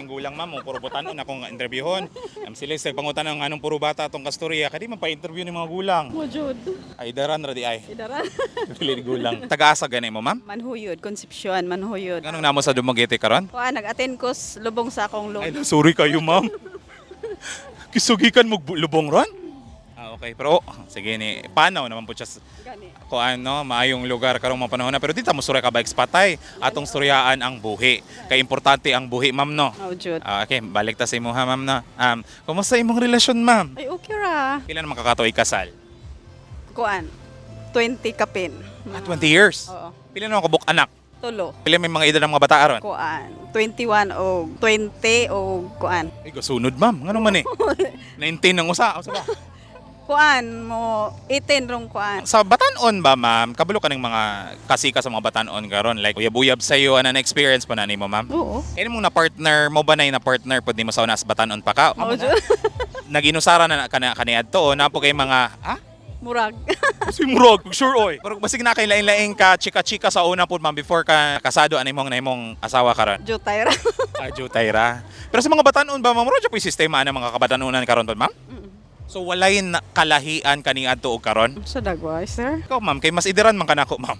Ang gulang, ma'am, mo puro butanon akong interviewhon. Am sila sa pangutan ng anong puro bata atong kasturya kadi man pa-interview ni mga gulang. Mo jud. Ay daran ra di ay. Idaran. Dili ni gulang. Taga-asa gani mo, ma'am? Manhuyod, Concepcion, Manhuyod. Nganong namo sa Dumaguete karon? Kuan, nag-attend ko sa lubong sa akong Ay, lolo. sorry kayo, ma'am. Kisugikan mo lubong ron? Ah, okay. Pero, oh, sige ni, panaw naman po siya Gani. Ko ano, maayong lugar karong mga panahon na. Pero di ta mo surya ka bikes patay. Atong suryaan ang buhi. Kay importante ang buhi, ma'am, no? Mao jud. Ah, okay, balik ta sa imuha, ma'am, no? Kumusta imong relasyon, ma'am? Ay, okay ra. Kailan naman kakatoy kasal? Kuan, 20 kapin. Ah, 20 years. Oo. Pila naman kabuk anak? Tulo. Pila may mga edad ng mga bata aron? Kuan, 21 o 20 o kuan. Ay, gasunod, ma'am. Ngano man eh? 19 ang usa. Usa ba? Kuan mo 18 rong kuan. Sa Batanon ba, ma'am? Kabalo ka ng mga kasika sa mga Batanon karon, like uyab-uyab sa iyo, ano na experience pa na nimo, ma'am? Oo. Kaya mong na partner mo ba na yung na partner pud nimo sa una sa Batanon pa ka? Mao jud. Naginusara na kana kaniadto o napo kay mga ah? Murag. Si murag, sure oy. Pero basig na kay lain-lain ka chika-chika sa una pud, ma'am, before ka kasado ano imong na imong asawa karon. Jutay ra. Ah, jutay ra. Pero sa mga Batanon ba, ma'am, murag po yung sistema ana mga kabatanunan karon pud, ma'am? So walay na kalahian kaniadto og karon? Sa dagway, sir. Ikaw, ma'am, kay mas ideran man kanako, ma'am.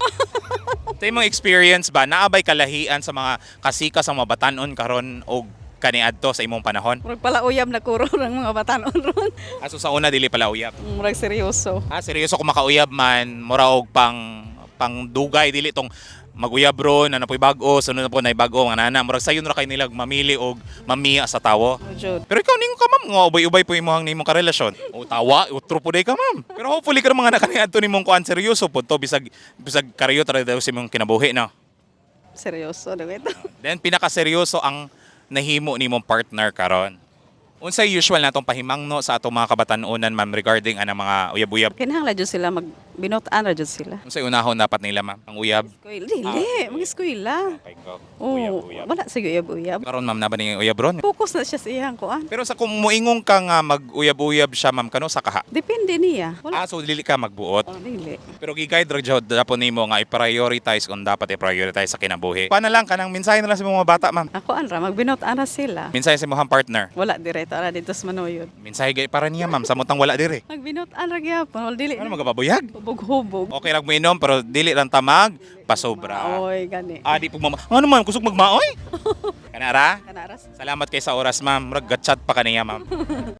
Sa imong experience ba, naabay kalahian sa mga kasika sa mga batanon karon og kaniadto sa imong panahon? Murag pala uyab na kuro ng mga batanon ron. Aso sa una dili pala uyab. Murag seryoso. Ah, seryoso kung makauyab man, mura og pang pang dugay dili tong maguyab ron na napoy bag-o, sunod na po na bag-o mga nana, murag sayon ra kay nila mamili og mamiya sa tawo. Mao jud. Pero ikaw ningon ka, ma'am, nga ubay-ubay po imong nimong karelasyon. O tawa, utro po day ka, ma'am. Pero hopefully karon mga nakaniadto nimong kuan seryoso po to bisag bisag karyo tra daw sa imong kinabuhi, no. Seryoso na ito. Then pinakaseryoso ang nahimo nimong partner karon. Unsay usual natong pahimangno sa atong mga kabatanunan, ma'am, regarding anang mga uyab-uyab? Kinahanglan jud sila mag binutan ra jud sila. Unsay unahon dapat nila, ma'am? Ang uyab. Eskwela. Dili, mag-eskwela. Okay, go. Oo, wala sa uyab-uyab. Karon, ma'am, na ba ning uyab ron? Focus na siya sa iyang kuan. Pero sa kung muingong ka nga mag-uyab-uyab siya, ma'am, kano sa kaha? Depende niya. Wala. Ah, so dili ka magbuot. Oh, dili. Pero gi-guide ra jud dapat nimo nga i-prioritize kung dapat i-prioritize sa kinabuhi. Paano lang kanang mensahe na lang sa mga bata, ma'am? Ako an ra magbinutan ra sila. Mensahe sa imong partner. Wala direto ra dito sa Manuyod. Mensahe gay para niya, ma'am, sa mutang wala dire. Magbinutan ra gyapon, wala dili. Ano magapabuyag? Hubog-hubog. Okay lang mo pero dili lang tamag pasobra. Oy, gani. Ah, di po mama. Ano man, kusog magmaoy? Kanara? Kanaras. Salamat kay sa oras, ma'am. Murag chat pa kaniya, ma'am.